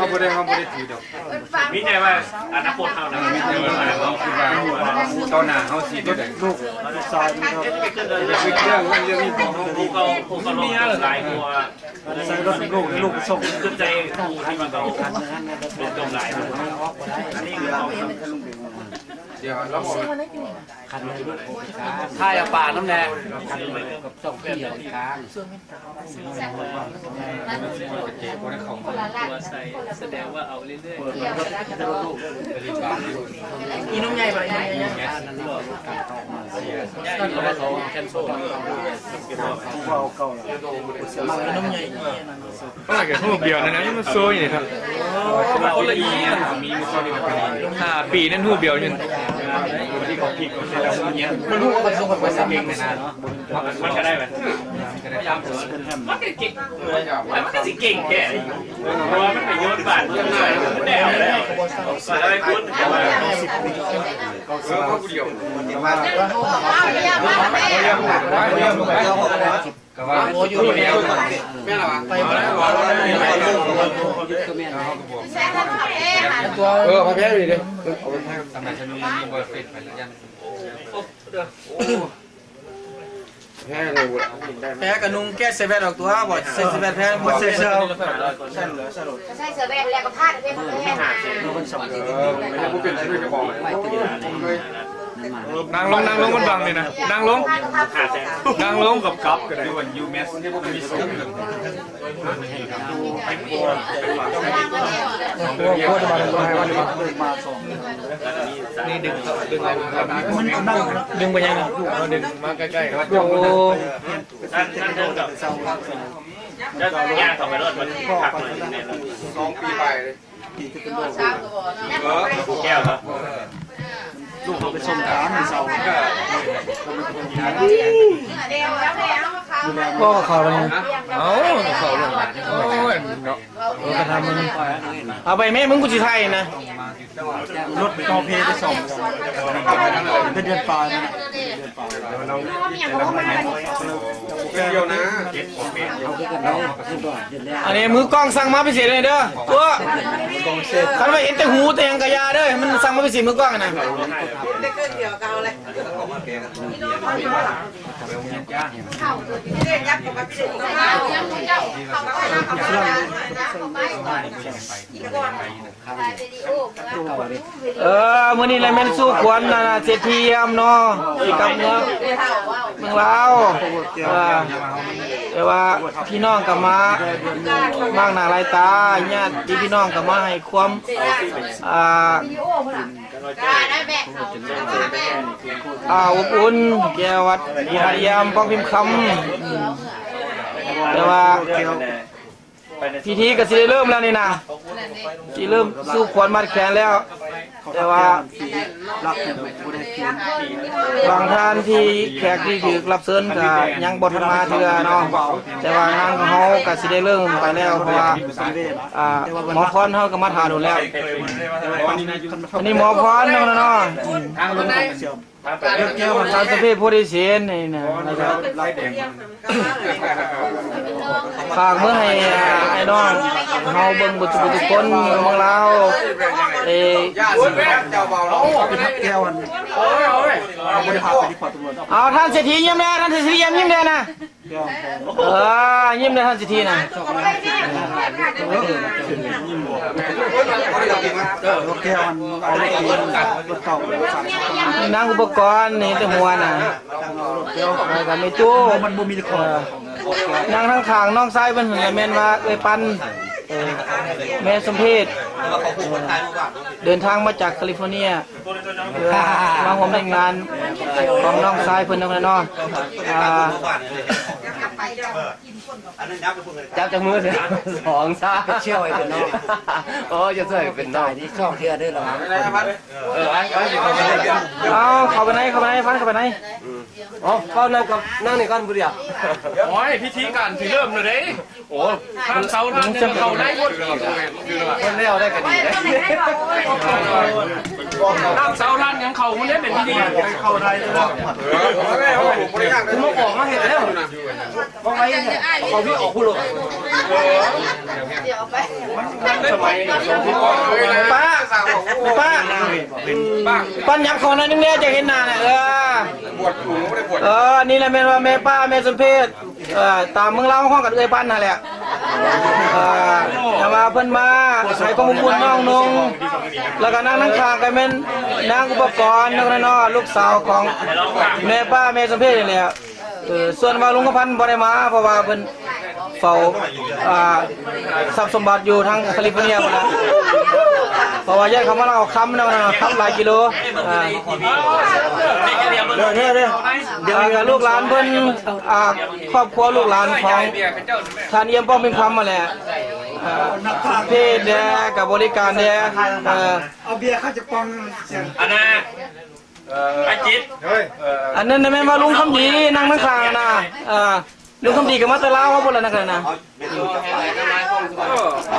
ເຮົາບໍ່ໄດ້ ເຮົາບໍ່ໄດ້ຖືດອກ ມີແຕ່ວ່າອະນາຄົດເຮົານະ ມີແຕ່ວ່າເຮົາຄິດວ່າຕໍ່ໜ້າເຮົາຊິເຮັດຈັ່ງໃດ ລູກຊາຍມັນກໍ ເລື່ອງນັ້ນເລື່ອງນີ້ ຜູ້ເຂົາ ຜູ້ເຂົາລົງຈົບຫຼາຍກວ່າ ໃສ່ລົດລູກ ໃຫ້ລູກໄປສົ່ງ ຄືໃຈຜູ້ທີ່ວ່າເຂົາລົງຈົບຫຼາຍ ອັນນີ້ຄືເຂົາ ດຽວເຮົາບອກ ຄັນມີລູກ ຖ້າຢາກປາກນຳແດ່ ກັບສອງປີກາງ ສະແດງວ່າເອົາເລື້ອຍໆ ອີ່ໜຸ່ມໃຫຍ່ບໍ່ ອີ່ໜຸ່ມໃຫຍ່ ນັ້ນກໍວ່າເຂົາແຄນເຊິລ ເອົາເກົ່າ ອີ່ໜຸ່ມໃຫຍ່ ປາກກັນຮູບດຽວນັ້ນນະ ມັນໂຊຢູ່ນີ້ ໂອ້ ຄົນລະອີ່ ຫ້າປີນັ້ນຮູບດຽວນີ້ ມັນຮູ້ວ່າມັນສົ່ງໄປສະເປັນນະ ມັນກໍໄດ້ໄປ ມັນກໍເກັ່ງ ມັນກໍຊິເກັ່ງແທ້ ເພາະວ່າມັນໄປໂຍນບາດມືໄປແລ້ວ ບາດໄປພຸ້ນ ແຕ່ວ່າ ເອີ ເຂົາຜູ້ດຽວ ກໍວ່າ ໂອ້ ຢູ່ແລ້ວ ແມ່ນລະວະ ໄປບໍ່ໄດ້ ເອີ ພະແພດນີ້ເດ້ ເອົາໄປແພດ ແພດກໍນຸ່ງແກ້ໃສ່ແວ່ນອອກຕົວ ບໍ່ໃສ່ແວ່ນແພດ ບໍ່ໃສ່ເສື້ອ ໃສ່ເສື້ອແວ່ນແລ້ວກໍພາດເປັນແວ່ນ ເອີ ມັນບໍ່ເປັນໃສ່ກະບອກ ນັ່ງລົງ ນັ່ງລົງ ມັນບັງນີ້ນະ ນັ່ງລົງ ນັ່ງລົງກັບກັບກໍໄດ້ ຢູ່ແມັດ ມີສອງ ນີ້ດຶງ ດຶງໄປຍັງ ດຶງມາໃກ້ໆ ໂອ້ ເຈົ້າຍ່າງເຂົ້າໄປໂລດ ມັນພັກໜ້ອຍໜຶ່ງແນ່ນອນ ສອງປີປາຍເດ້ ເອີ ແກ້ວເນາະ ລູກເຮົາໄປສົ່ງການມື້ເຊົ້າ ບໍ່ເຂົ້າແລ້ວ ເອົ້າ ເຂົ້າແລ້ວ ໂອ້ຍ ເນາະ ເອີ ກະທຳມັນ ເອົາໄປແມ່ ມຶງ ກູຊິຖ່າຍນະ ລົດຕໍ່ເພໄປສອງ ເປັນເດືອນປາຍ ອັນນີ້ມືກ້ອງສັ່ງມາພິເສດເລີຍເດີ ຕົວະ ຄັນວ່າເຫັນແຕ່ຫູແຕ່ຫຍັງກະຢ່າເດີ ມັນສັ່ງມາພິເສດມືກ້ອງຫັ້ນນະ ເອີ ມື້ນີ້ລະແມ່ນສູ່ຂວັນນະ ເສດຖີ່ຍາມເນາະ ຊິກັບເມືອ ເມືອງລາວ ເອີ ແຕ່ວ່າພີ່ນ້ອງກໍມາ ມາກໜ້າຫຼາຍຕາ ຍາດຕິພີ່ນ້ອງກໍມາໃຫ້ຄວາມ ອ່າ ອ່າ ອົບອຸ່ນ ແກ່ວັດວິຫານຍາມ ວັງພິມຄຳ ແຕ່ວ່າ ພິທີກໍຊິໄດ້ເລີ່ມແລ້ວນີ້ນະ ຊິເລີ່ມສູ່ຂວັນມັດແຂນແລ້ວ ແຕ່ວ່າ ບາງທ່ານທີ່ແຂກທີ່ຖືກຮັບເຊີນກໍຍັງບໍ່ທັນມາເທື່ອເນາະ ແຕ່ວ່າງານຂອງເຮົາກໍຊິໄດ້ເລີ່ມໄປແລ້ວ ເພາະວ່າ ອ່າ ໝໍພອນເຮົາກໍມາຖ້າດົນແລ້ວ ອັນນີ້ໝໍພອນເນາະ ທ່ານສະເພດໂພທິເສນນີ້ນະ ຝາກເມືອໃຫ້ອ້າຍນ້ອງເຮົາເບິ່ງເບິດທຸກຄົນຢູ່ເມືອງລາວ ເອີ ເອົາ ທ່ານເສດຖີຍິ້ມແດ່ ທ່ານເສດຖີຍິ້ມແດ່ນະ ເອີ ຍິ້ມແດ່ ທ່ານເສດຖີນະ ນາງອຸປະກອນນີ້ແຕ່ຫົວນະ ແລ້ວກໍແມ່ຕູ້ ມັນບໍ່ມີຂອງ ເອີ ນັ່ງທາງຂ້າງນ້ອງຊາຍເພິ່ນ ແມ່ນວ່າເອື້ອຍປັນ ເອີ ແມ່ສົມເພດ ເດີນທາງມາຈາກຄາລິຟໍເນຍ ເພື່ອມາຮ່ວມໃນງານຂອງນ້ອງຊາຍເພິ່ນເນາະ ອ່າ ຈັບຈັກມື ສອງ ສາມ ເຊວໃຫ້ເພິ່ນເນາະ ໂອ້ ຈະຊ່ວຍເພິ່ນເນາະ ນີ້ສອງເທື່ອເດີລະ ເອີ ເອົາ ເຂົ້າໄປໃນ ເຂົ້າໄປໃນ ພັນເຂົ້າໄປໃນ ອືມ ອໍ ເວົ້ານຳກັບນາງນີ້ກ່ອນ ບໍ່ດຽວ. ໂອ້ຍ ພິທີການຊິເລີ່ມແລ້ວເດ້. ໂອ້ ທາງເຊົາທາງຍັງເຂົ້າໄດ້ໝົດ. ເພິ່ນແລ້ວໄດ້ກໍດີເດ້. ທາງເຊົາທາງຍັງເຂົ້າໝົດເດ້ ເປັນພິທີ ເຂົ້າໄດ້. ເພິ່ນມາອອກມາເຮັດແລ້ວ. ເອົາໄວ້ເຂົາວິອອກພຸ້ນໂລດ. ປ້າ ປ້າ ປັນຫຍັງຂໍໜ້ອຍໜຶ່ງແດ່ ຈະເຫັນໜ້າແຫຼະ. ເອີ ເອີ ນີ້ແຫຼະແມ່ນວ່າແມ່ປ້າ ແມ່ສົມເພດ. ເອີ ຕາມເມືອງລາວເຮົາຮ້ອງກັນເອື້ອຍປັນຫັ້ນແຫຼະ. ເອີ ແຕ່ວ່າເພິ່ນມາໃຫ້ຄວາມອົບອຸ່ນນ້ອງນຸ່ງ ແລ້ວກໍນາງ ນາງຂ້າງກໍແມ່ນນາງອຸປະກອນເນາະ ລູກສາວຂອງແມ່ປ້າ ແມ່ສົມເພດນີ້ແຫຼະ. ເອີ ສ່ວນວ່າລຸງຄຳພັນບໍ່ໄດ້ມາ ເພາະວ່າເພິ່ນເຝົ້າ ອ່າ ຊັບສົມບັດຢູ່ທາງຄາລິຟໍເນຍພຸ້ນນະ ເພາະວ່າຢ້ານເຂົາມາລັກເອົາຄຳນຳ ຄຳຫຼາຍກິໂລ. ອ່າ ເດີ ເດີ ເດີ ດຽວ ອ່າ ກໍລູກຫຼານເພິ່ນ ອ່າ ຄອບຄົວລູກຫຼານຂອງທ່ານ ອຽມ ປ້ອງເພັງຄຳ ຫັ້ນແຫຼະ. ອ່າ ເພດແດ່ ກໍບໍລິການແດ່. ເອີ ເອົາເບຍເຂົ້າຈາກປ່ອງ ອັນນະ ເອີ ອາຈິດ ເອີ ອັນນັ້ນນະແມ່ນວ່າລຸງຄຳດີ ນັ່ງຂ້າງໆນະ. ເອີ ລຸງຄຳດີກໍມາແຕ່ລາວພຸ້ນລະ ນັ່ງນັ້ນນະ. ເອີ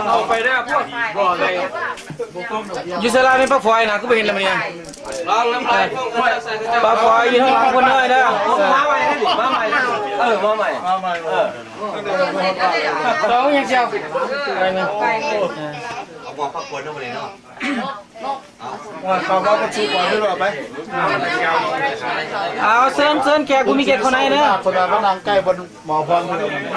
ເອົາໄປເດີພວກ ຢູ່ໃສລະແມ່ນປ້າຝອຍນະ ຄືບໍ່ເຫັນລະມື້ນີ້. ປ້າຝອຍຢູ່ທາງຫຼັງພຸ້ນເດີ ເດີ. ມາໃໝ່ ມາໃໝ່ ເອີ ມາໃໝ່ ມາໃໝ່ ເອີ ສອງຢ່າງດຽວ. ເອົາໝໍ້ພັກຄວນເນາະ ມື້ນີ້ເນາະ. ເອົາ ເອົາ ເອົາ ເຊີນ ເຊີນແຂກຜູ້ມີກຽດເຂົ້າໃນເດີ. ເພິ່ນວ່າມານັ່ງໃກ້ບ່ອນໝໍພອນເພິ່ນ. ເ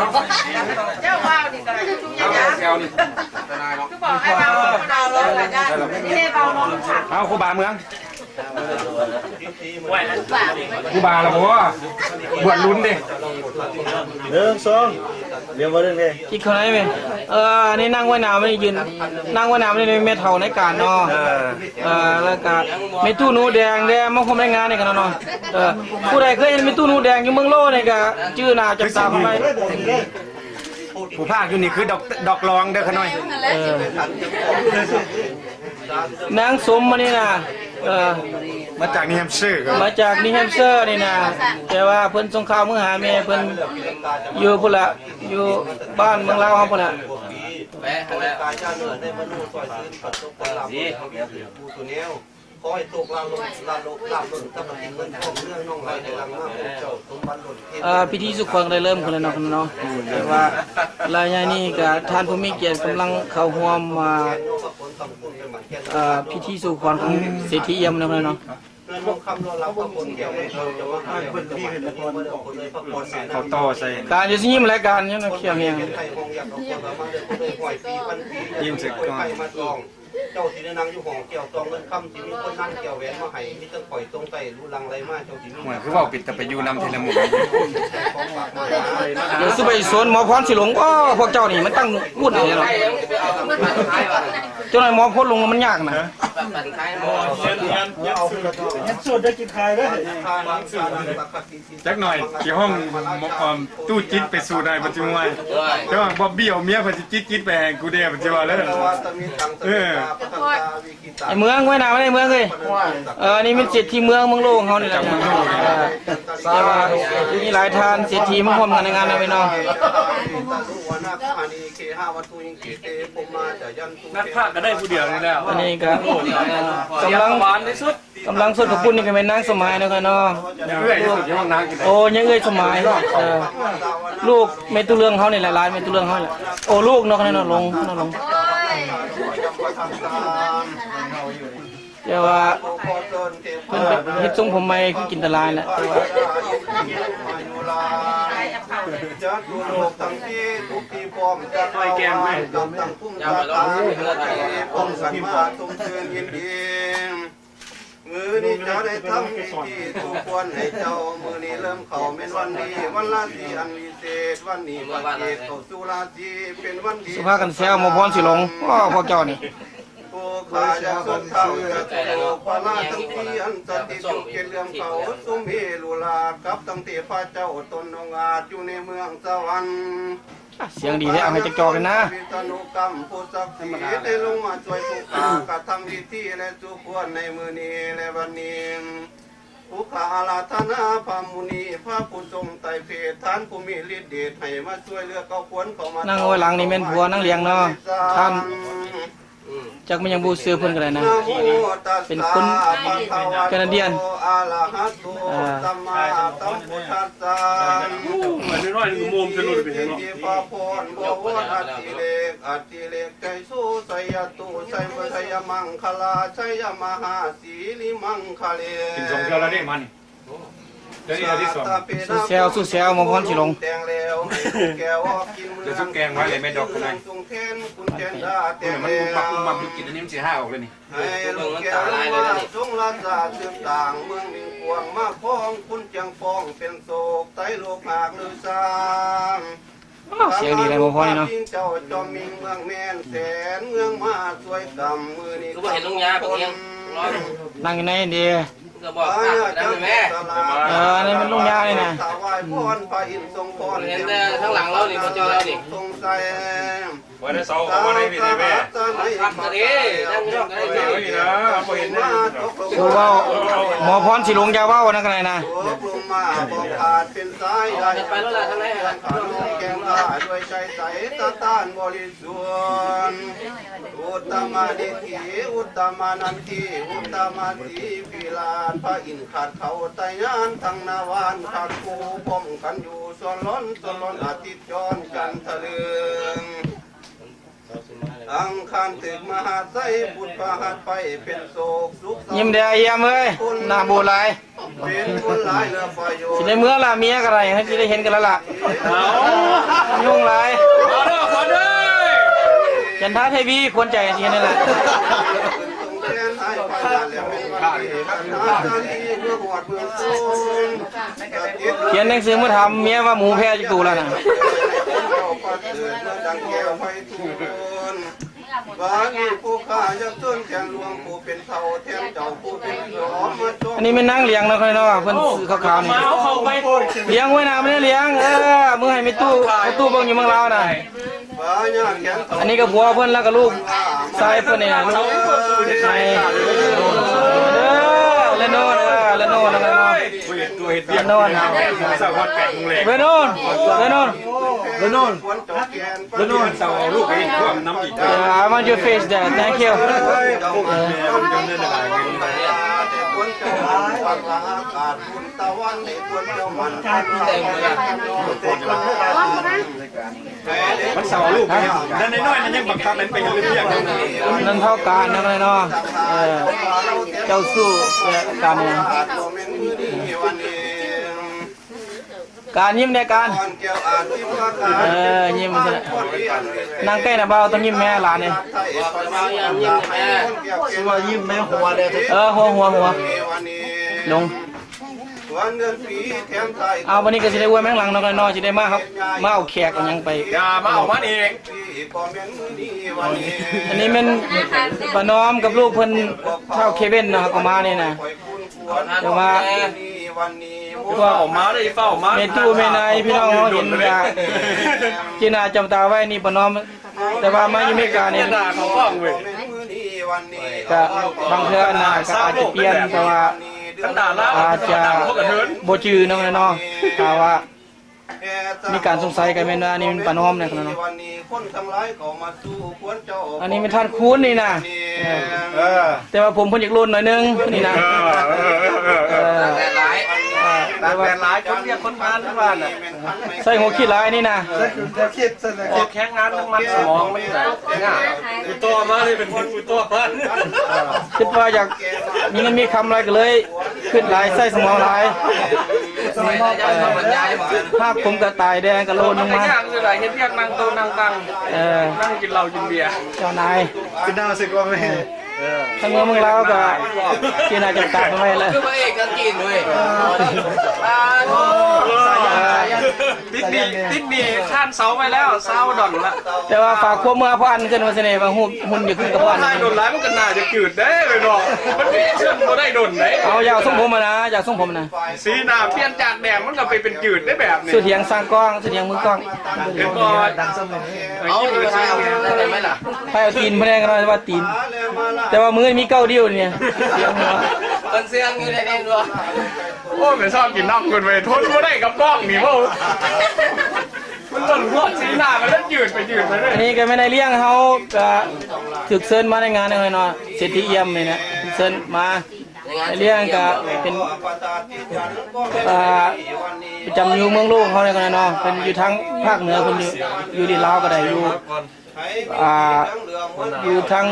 ອົາ ຄູບາເມືອງ ຄູບາລະບໍ່? ບວດລຸນເດ້. ໜຶ່ງ ສອງ ດຽວບໍ່ເລື່ອງເດ້ ກິນເຂົ້າໃນແມ່. ເອີ ອັນນີ້ນັ່ງໄວ້ໜ້າ ມັນຢືນ ນັ່ງໄວ້ໜ້າ ມັນແມ່ເຖົ້ານາຍການເນາະ. ເອີ ເອີ ແລ້ວກະແມ່ຕູ້ໜູແດງເດ້ ມາຮ່ວມໃນງານນີ້ກັນເນາະ. ເອີ ຜູ້ໃດເຄີຍເຫັນແມ່ຕູ້ໜູແດງຢູ່ເມືອງໂລນີ້ກະຈື່ໜ້າຈັບຕາເພິ່ນໄວ້. ຜູ້ພາກຢູ່ນີ້ຄືດອກ ດອກລອງເດີຂະນ້ອຍ. ເອີ ນາງສົມມານີ້ນະ ເອີ ມາຈາກນິວແຮມເຊີ ມາຈາກນິວແຮມເຊີນີ້ນະ. ແຕ່ວ່າເພິ່ນສົ່ງຂ່າວມາຫາແມ່ເພິ່ນຢູ່ພຸ້ນລະ ຢູ່ບ້ານເມືອງລາວເຮົາພຸ້ນລະ. ຂໍໃຫ້ໂຊກລາບລົ້ນ ລາບລົ້ນ ລາບລົ້ນ ກັບມາກິນເງິນທອງເຮືອງນອງໄຫຼໄຫຼຫຼັງມາເປັນເຈົ້າສົມບັນລົ້ນເພ. ເອີ ພິທີສູ່ຂວັນໄດ້ເລີ່ມຂຶ້ນແລ້ວເນາະ ເນາະ. ແຕ່ວ່າໄລຍະນີ້ກະທ່ານຜູ້ມີກຽດກຳລັງເຂົ້າຮ່ວມ ອ່າ ເອີ ພິທີສູ່ຂວັນຂອງເສດຖີອຽມເນາະ ເນາະ. ເຂົາຕໍ່ໃສ່ ການຢູ່ຊິຍິ້ມແລະ ການຍັງຂຽວແຮງ ຍິ້ມໃສ່ກ່ອນ. ເຈົ້າຊິໄດ້ນັ່ງຢູ່ຫ້ອງແກ້ວ ຕໍ່ເງິນຄຳ ຊິມີຄົນນຳແກ້ວແຫວນມາໃຫ້ ມີແຕ່ຂ້ອຍຕົງໃຕ້ລຸຫຼັ່ງໄຫຼມາ ເຈົ້າຊິມີ. ໂອ້ຍ ຄືເວົ້າເປັນຕາໄປຢູ່ນຳແທ້ລະໝູ່. ດຽວຊິໄປສວນໝໍພອນຊິຫຼົງ. ໂອ້ ພວກເຈົ້ານີ້ມັນຕັ້ງວຸ້ນແທ້ເນາະ. ເຈົ້າໜ້ອຍໝໍພອນຫຼົງມັນຍາກນະ. ເຮັດສູດໄດ້ກິນຂາຍເດີ. ຈັກໜ້ອຍຊິຮ້ອງ ຕູ້ຈິດໄປສູດໃຫ້ ເພິ່ນຊິມ່ວນ. ເຈົ້າບອບບີ້ເອົາເມຍ ເພິ່ນຊິຈິດໆໄປໃຫ້ກູແດ່ ເພິ່ນຊິວ່າເລີຍ. ເອີ ໄອ້ເມືອງ ໄວ້ໜ້າໄວ້ໃນເມືອງເອີຍ. ເອີ ນີ້ແມ່ນເສດຖີເມືອງ ເມືອງໂລຂອງເຮົານີ້ແຫຼະ. ເອີ ແຕ່ວ່າມີຫຼາຍທ່ານເສດຖີມາຮ່ວມງານໃນງານນະພີ່ນ້ອງ. ນັກພາກກໍໄດ້ຜູ້ດຽວນີ້ແຫຼະ. ອັນນີ້ກໍກຳລັງ ກຳລັງສົດຂອບຄຸນນີ້ກໍແມ່ນນາງສົມໝາຍເນາະ ເນາະ. ເອື້ອຍທີ່ສຸດຢູ່ຫ້ອງນາງ. ໂອ້ ຍັງເອື້ອຍສົມໝາຍ. ເອີ ລູກແມ່ຕູ້ເລື່ອງເຮົານີ້ແຫຼະ ຫຼານແມ່ຕູ້ເລື່ອງເຮົາແຫຼະ. ໂອ້ ລູກເນາະ ເນາະ ຫຼົງ ເນາະ ຫຼົງ. ແຕ່ວ່າເພິ່ນເຮັດຊົງຜົມໃໝ່ຄືກິນຕະລາຍແຫຼະ ແຕ່ວ່າ ມື້ນີ້ເຈົ້າໄດ້ທຳພິທີສົມຄວນໃຫ້ເຈົ້າ ມື້ນີ້ເລີ່ມເຂົ້າແມ່ນວັນດີ ວັນລາສີອັນວິເສດ ວັນນີ້ພະເກດເຂົ້າສູ່ລາສີ ເປັນວັນດີ ສຸພາກັນແຊວ ໝໍພອນຊິຫຼົງ. ໂອ້ ພວກເຈົ້ານີ້ ຜູ້ຂ້າຢາກສົດທ້າວຈະໂຕພະລາທັງສີ່ ອັນສະຖິດຢູ່ເຂດເລື່ອມເຂົາ ສຸມເຮລຸລາດ ກັບຕັ້ງແຕ່ພະເຈົ້າຕົນອົງອາດ ຢູ່ໃນເມືອງສະຫວັນ. ສຽງດີແທ້ ເອົາໃຫ້ຈັກຈອກແດ່ນະ. ວິສນຸກຳຜູ້ສັກສິດໄດ້ລົງມາຊ່ວຍຜູ້ຂ້າກະທຳພິທີ ແລະ ສຸຄວນໃນມື້ນີ້ ແລະ ວັນນີ້. ຜູ້ຂ້າອາລາທະນາພະມຸນີ ພະຜູ້ຊົງໄຕເພດ ທ່ານຜູ້ມີລິດເດດ ໃຫ້ມາຊ່ວຍເຫຼືອເຂົ້າຄວນເຂົ້າມາ ນັ່ງໄວ້ຫຼັງນີ້ແມ່ນຜົວນາງຫຼຽງເນາະ ທ່ານ ອືມ ຈັກແມ່ນຫຍັງບໍ່ຮູ້ຊື່ເພິ່ນກໍໄດ້ນະ ເປັນຄົນແຄນາດຽນ ອາ ໂອ້ ອັນນ້ອຍໆ ໂມມະເປັນຫຍັງເນາະ ໄຊໂຊ ໄຊຍະຕຸ ໄຊຍະມັງຄະລາ ໄຊຍະມະຫາສີລິມັງຄະເລ ກິນສອງເທື່ອແລ້ວເດ້ມານີ້ ດຽວນີ້ເທື່ອທີສອງ ສູ້ແຊວ ສູ້ແຊວ ໝໍພອນສີຫຼົງ ແຕ່ງແລ້ວໃຫ້ແກ້ວອອກກິນເມືອງ ດຽວຊຸດແກງໄວ້ເລີຍແມ່ດອກ ເມືອງຊົງແທນຄຸນແທນດາ ແຕ່ງແລ້ວ ປັບປຸບປັບປຸບກິນອັນນີ້ມັນຊິຫາອອກເລີຍນີ້ ໃຫ້ລູກແກ້ວມາຊົງລາຊາສືບຕ່າງ ເມືອງມິງກວາງມາຄອງ ຄຸນຈຽງຟອງເປັນໂສກ ໄຕໂລກຫາກລືຊາ ໂອ້ ສຽງດີແລ້ວໝໍພອນນີ້ເນາະ ເຈົ້າຈອມມິງເມືອງແມ່ນແສນ ເມືອງມາຊ່ວຍກຳ ມື້ນີ້ຄືບໍ່ເຫັນລຸງຍາເພິ່ນຍັງ ນັ່ງຢູ່ໃນນີ້ເດ້ ກໍບອກພະນຳແມ່ ເອີ ອັນນີ້ມັນລຸງຍານີ້ນະ ຖວາຍພອນພະອິນຊົງພອນ ເຫັນແຕ່ທາງຫຼັງລາວນີ້ ບໍ່ເຈີລາວນີ້ ສົງໄສ ໄວ້ໃນເສົາ ເອົາໄວ້ໃນນີ້ແມ່ ຄັກກະດີ ນັ່ງຢູ່ນອກກະໄດ້ ເອົາໄວ້ນີ້ນະ ບໍ່ເຫັນນະ ຄືເວົ້າ ໝໍພອນສີຫຼົງຢ່າເວົ້ານະ ກະໄດ້ນະ ຕົກລົງມາບໍ່ຂາດເປັນສາຍໃດ ໄປໂລດລະ ທາງໃນຫັ້ນ ຂະໜົມແກງຂ້າ ດ້ວຍໃຈໃສ ຕາຕານບໍລິ ສ່ວນ ອຸດຕະມະນິທິ ອຸດຕະມະນັນທິ ອຸດຕະມະສີພິລາດ ພະອິນຂັດເຂົ້າໄຕຍານ ທັງນາວານຂັດຄູ່ ພ້ອມກັນຢູ່ ສ່ວນລ້ອນ ສ່ວນລ້ອນອາທິດຈອນ ຈັນທະເລີງ ອັງຄານຖືກມະຫາໄຊ ພຸດພະຫັດໄປເປັນໂສກ ສຸກ ຍິ້ມແດ່ອ້າຍຢ້ຽມເອີຍ ໜ້າບູດຫຼາຍ. ຊິໄດ້ເມືອລະ ເມຍກໍໄດ້ ຊິໄດ້ເຫັນກັນແລ້ວລະ ເອົ້າ ຫຍຸ້ງຫຼາຍ ຂໍເດີ ຂໍເດີ ຈັນທາເທວີ ຂວັນໃຈຊິເຫັນນັ້ນແຫຼະ ຂຽນໜັງສືມາຖາມເມຍວ່າໝູແພຈັກໂຕແລ້ວນະ. ບາດນີ້ຜູ້ຂ້າຢາກເຊີນແຂນຫຼວງຜູ້ເປັນເຖົ້າແທນເຈົ້າຜູ້ເປັນພໍ່ມາຊົມ ອັນນີ້ແມ່ນນາງຫຼຽງເນາະ ເນາະ ເພິ່ນ ໂອ້ ຊື້ຂາວໆນີ້ ມາເອົາເຂົ້າໄປ ຫຼຽງ ຫົວໜ້າມາແດ່ຫຼຽງ ເອີ ມືໃຫ້ແມ່ຕູ້ ແມ່ຕູ້ເບິ່ງຢູ່ເມືອງລາວນະ ອັນນີ້ກໍຜົວເພິ່ນ ແລ້ວກໍລູກຊາຍເພິ່ນນີ້ນະ ເອີ ລະໂນນ ເອີ ລະໂນນ ລະໂນນ ລະໂນນ ລະໂນນ ລະໂນນ ລະໂນນ ລະໂນນ ເອີ I want your face there. Thank you. ມັນເຊົາລູກໄປ ນັ້ນນ້ອຍໆ ນັ້ນຍັງບັງຄັບໃຫ້ໄປເຮັດວຽກ ນັ້ນເທົ່າການນະເນາະ ເອີ ເຈົ້າສູ້ແລະການ ການຍິ້ມແດ່ການ ເອີ ຍິ້ມ ນັ່ງໃກ້ໜ້າບ່າວຕ້ອງຍິ້ມແດ່ຫຼານເອີຍ ຊິວ່າຍິ້ມແດ່ຫົວແດ່ ເອີ ຫົວ ຫົວ ຫົວ ລົງ ເອົາ ບັດນີ້ກໍຊິໄດ້ອວຍມາທາງຫຼັງເນາະ ເນາະ ຊິໄດ້ມາ ມາເອົາແຂກເອົາຫຍັງໄປ ຢ່າມາເອົາມັນອີກ ອັນນີ້ແມ່ນປ້ານ້ອມກັບລູກເພິ່ນ ທ້າວເຄວິນເນາະ ເຂົາກໍມານີ້ນະ ແຕ່ວ່າ ເຝົ້າມາເດີ ເຝົ້າມາ ແມ່ຕູ້ແມ່ນາຍ ພີ່ນ້ອງເຮົາເຫັນກະ ເຈດໜ້າຈຳຕາໄວ້ ນີ້ປ້ານ້ອມ ແຕ່ວ່າມາຢູ່ເມການີ້ ເຈດໜ້າເຂົາຟ້ອງເວີ້ຍ ກະບາງເທື່ອໜ້າກະອາດຈະປ່ຽນ ແຕ່ວ່າອາດຈະບໍ່ຈື່ນຳເນາະ ຖ້າວ່າມີການສົງໄສກະແມ່ນວ່ານີ້ມັນປ້ານ້ອມແນ່ເນາະ. ອັນນີ້ແມ່ນທ່ານຄູນນີ້ນະ ເອີ ເອີ ແຕ່ວ່າຜົມເພິ່ນຢາກໂລນໜ້ອຍໜຶ່ງນີ້ນະ ເອີ ເອີ ເອີ ຕາກແດດຫຼາຍ ຄົນວຽກຄົນງານເພິ່ນວ່ານະ ໃສ່ຫົວຄິດຫຼາຍນີ້ນະ ໃສ່ຫົວຄິດ ໃສ່ຫົວຄິດ ອອກແຮງງານມັນມັນສະໝອງມັນກະຍາກ ອຸຕໍ່ມາເລີຍ ເປັນຄົນອຸຕໍ່ມາ ຄິດວ່າຢາກມີເງິນມີຄຳຫຼາຍກໍເລີຍ ຄິດຫຼາຍໃຊ້ສະໝອງຫຼາຍ ຮາກຜົມກະຕາຍແດ່ກະໂລນລົງມາ ຍາກ ເຮັດວຽກນັ່ງໂຕະນັ່ງຕັ່ງ ເອີ ນັ່ງກິນເຫຼົ້າກິນເບຍ ເຈົ້ານາຍ ຄືໜ້າສຶກວ່າແມ່ ເອີ ທາງເມືອງເມືອງລາວກະ ເຈດໜ້າຈຳຕາໄວ້ແລ້ວ ຄືພະເອກກັນຈີນເວີຍ ເອີ ຕິດໜີ້ ຕິດໜີ້ຄານເສົາໄວ້ແລ້ວ ຊາວດອນລະ ແຕ່ວ່າຝາກຄວາມເມືອພໍ່ອັນຂຶ້ນວ່າຊັ້ນເດ ວ່າຮູບ ຫຸ່ນຢູ່ຄືກັບພໍ່ອັນ ຖ່າຍດົນຫຼາຍມັນກໍໜ້າຈະຈືດເດ້ເນາະ ມັນເຊື່ອມບໍ່ໄດ້ດົນເດ້ ເອົາ ຢາກຊົງຜົມຫັ້ນນະ ຢາກຊົງຜົມຫັ້ນນະ ສີໜ້າປ່ຽນຈາກແດງມັນກໍໄປເປັນຈືດໄດ້ແບບນີ້ ສຸດຫຽງຊ່າງກ້ອງ ສຸດຫຽງມືກ້ອງ ເຫັນບໍ່ ເອົາ ໄປເອົາຕີນພະແນງກັນວ່າຕີນ ແຕ່ວ່າມືມີເກົ້ານິ້ວນີ້ ສຽງຫົວ ເພິ່ນເຊື່ອງຢູ່ໃນນີ້ບໍ່? ໂອ້ຍ ໄປຊອກກິນນ້ຳເພິ່ນໄປ ທົນບໍ່ໄດ້ກັບກ້ອງນີ້ເວົ້າ ມັນຕົນໂພດ ສີໜ້າກໍເລີຍຍືດໄປຍືດມາເລີຍ. ອັນນີ້ກໍແມ່ນອ້າຍລ້ຽງເຮົາ ກໍຖືກເຊີນມາໃນງານນັ້ນເນາະ ເສດຖີ່ອຽມນີ້ນະ ຖືກເຊີນມາ. ອ້າຍລ້ຽງກໍເປັນ ອ່າ ປະຈຳຢູ່ເມືອງຫຼວງເຮົານີ້ກໍໄດ້ເນາະ ເພິ່ນຢູ່ທາງພາກເໜືອ ເພິ່ນຢູ່ ຢູ່ດິນລາວກໍໄດ້ ຢູ່ ອ່າ ຢູ່ທາງ